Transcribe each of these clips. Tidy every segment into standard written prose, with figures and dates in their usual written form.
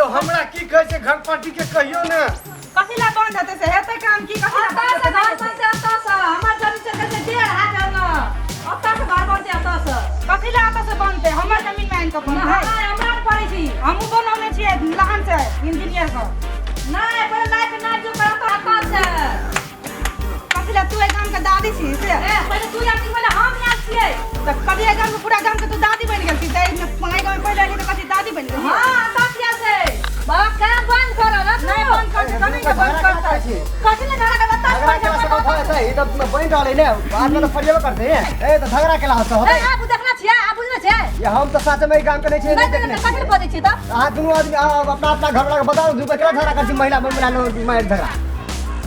यौ हमरा की कहै छै घर पार्टी के कहियौ ने। कथी ला बंद हेतै से हेतै काम की कथी ला ओतऽ बंद से हेतै? घर बनतै, ओतऽ से हमर जमीन चलि गेल छै 1.5 हाथ ओन्ने। ओतऽ से घर बनतै, ओतऽ से। कथी ला ओतऽ से बनतै? हमर जमीन में आनि कऽ बनतै? नहि, हमरा नहि पड़ै छै। हमहूँ बनौने छियै लहान से इंजीनियर के। नहि, पहिले लाइफ नाप जो करऽ तऽ ओतऽ से। कथी ला तू एहि गाम के दादी छी से? ए, पहिले तू आयल छी, पहिले हम आयल छियै। तऽ कथी एहि गाम के पूरा गाम के तू दादी बनि गेल छी? तऽ एहि गाम में पहिले एली तऽ कथी दादी बनि गेली? हाँ, ओतऽ से आयल छै। बाबा, काम बंद करऽ ने तू। नहि बंद करतै, कनी के बंद करतै। कथी ले झगड़ा करबै? ओतऽ से झगड़ा केला से कथी हेतै? ई तऽ बनि रहल है ने, बाद में तऽ फरियाबे करतै ने। ए तऽ झगड़ा केला से होतै? ए, आबू देखना छियै, आबू बुझने छियै? ये हम तऽ साथे में ई गाम के नहि छियै, नहि नहि देखने तऽ कथी छियै। ले बजै छियै तऽ? अहाँ दुनू आदमी अपना अपना घर वाला के बताउ, दू केकरा झगड़ा करै छी, महिला महिला लोग मारि झगड़ा।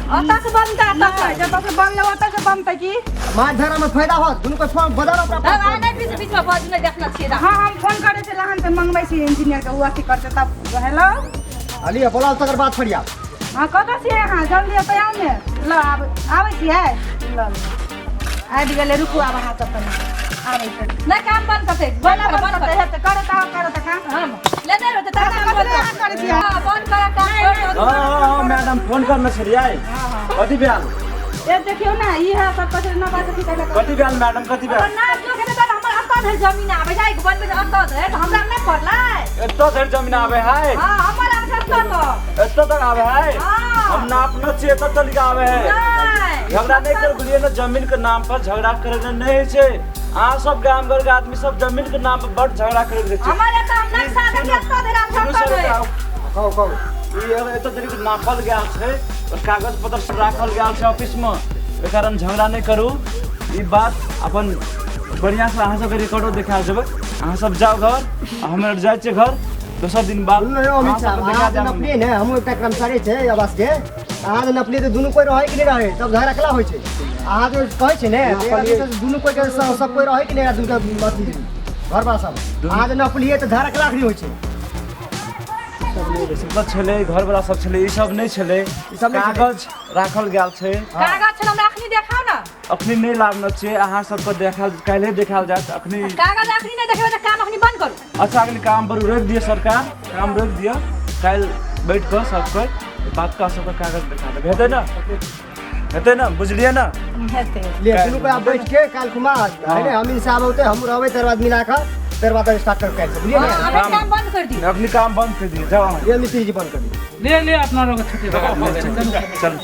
ओतऽ से बनतै, ओतऽ से। नहि, जतऽ से बनलै ओतऽ से बनतै की? मारि झगड़ा में फायदा होत? दुनू के फोन बजाओ अपना तब अपना। आ नहि बीच बीच में बजू, नहि देखना छियै तऽ। हाँ, हम फोन करै छियै लहान से, मंगबै छियै इंजीनियर के, ओ अथी करतै तब। हेलो। अलिए बोलाउ तकर बाद फरिया। हाँ, कतऽ छियै अहाँ? जल्दी एतऽ आउ ने। ल आब आबै छियै, ल ल। आबि गेलै, रुकू आब अहाँ सब कनि आबै छै। नहि, काम बंद करतै, बंद कर, बंद करतै कर। हेतै, करू तऽ करू तऽ काम। हम ले नहि रहतै तऽ काम बंद अहाँ करै छियै? हाँ, बंद कर काम, छोड़ दो। हाँ हाँ हाँ मैडम, फोन करने छलियै, कथी भेल? ए देखियौ ने, ई है सब कथी न बात अथी कैला। कथी भेल मैडम, कथी भेल? हमर नाम जो खेतै तऽ हमर एतऽ धरि जमीन आबै छै, बनबै छै एतऽ धरि, तऽ हमरा नहि पड़लै? एतऽ धरि जमीन आबै है? हाँ, हमर आबै छै एतऽ तक। एतऽ तक आबै है? हाँ। हम नापने छियै, एतऽ तक आबै है। नहि। झगड़ा नहि करू, बुझलियै ने? जमीन के नाम पर झगड़ा करे के नहि होइ छै। अहाँ सब गाम घर के आदमी सब जमीन के नाम पर बड़ झगड़ा करैत रहै छै। हमर एतऽ हम नक्शा देखियै, एतऽ धरि आबै छै, सुनू एतऽ सर, धरि। एतऽ आउ। कहू कहू। ई एतऽ धरि के नापल गेल छै और कागज पत्र सब राखल गेल छै ऑफिस में, ओहि कारण झगड़ा नहि करू। ई बात अपन बढ़िया से अहाँ सबके रिकॉर्डो देखा देबै। अहाँ सब जाउ घर, आ हम आर जाइ छियै घर, दोसर दिन बाद सुनू यौ अमित अहाँ साहब, सबके देखा अहाँ जे देब। नपलियै ने, हमहूँ एकटा कर्मचारी छै आवास के। अहाँ जे नपलियै तऽ दुनू कोइ रहै कि नहि रहै? तब झगड़ा केना होइ छै? अहाँ जे कहै छै ने, नपलियै। एक आदमी से दुनू कोइ के सब कोइ रहै कि नहि? दुनू के अथी घरवाला सब। अहाँ जे नपलियै तऽ झगड़ा केना होइ छै? सब छलै, घरवला सब छलै, ई सब नहि छलै। ई सब नहि छलै। कागज राखल गेल छै। कागज छल हमरा, अखनी देखाउ ने। अखनी नहि लाबने छियै, अहाँ सबके देखायल काल्हे देखायल जायत। अखनी कागज अखनी नहि देखेबै तऽ काम अखनी बंद करू। अच्छा, अखनी काम पर रोकि दिअ सरकार, काम रोकि दिअ। काल्हि बैठ कऽ सबके बात कऽ सबके कागज देखा देबै। हेतै ने? हेतै ने? बुझलियै ने? हेतै। ले दुनू कोइ आब बैठ के काल्हि खुमा है ने, अमीन साहब औतै, हमहूँ रहबै, तकर बाद मिला कऽ तकर बाद स्टार्ट कर काल्हि से, बुझलियै ने? हाँ, अभी काम बंद कर दियौ। अखनी काम बंद कर दिअ, जाउ अहाँ। ये मिस्त्री जी, बंद कर दियौ। ले ले, अपना लोग छुट्टी लगा। चल।